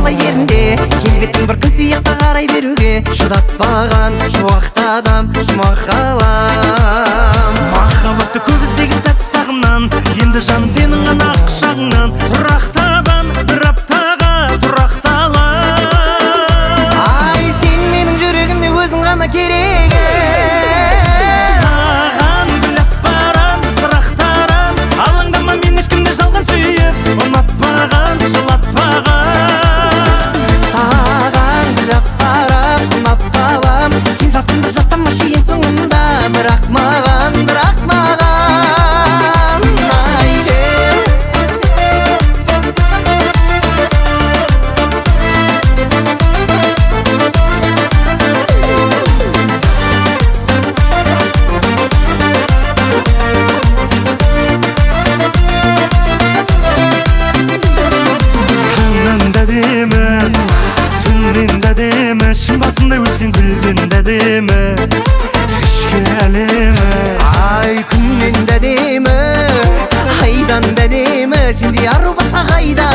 балдай ерінде. Келбетің бір күн сияқты қарай беруге шыдатпаған шуақтадам, жұмақ қалам. Махаббатты көп іздеген тәтті сағымнан, енді жаным сенің ғана құшағыңнан тұрақтадам, бір аптаға тұрақталам. Ай, сен менің жүрегіме өзің ғана керек. Саған гүл апарам, сырақтарам, алаңдама, мен ешкімді жалған сүйіп ұнатпаған, жылатпаған. Саған гүл апарам, ұнап қалам, сен затыңды жасамашы ең соңында, бірақ маған, бірақ маған. Ай, Таңнан да әдемі, түннен де әдемі, шын басындай өскен гүлден де әдемі, ішкі әлемі. Ай, күннен де әдемі, айдан да әдемі, сендей ару басқа қайда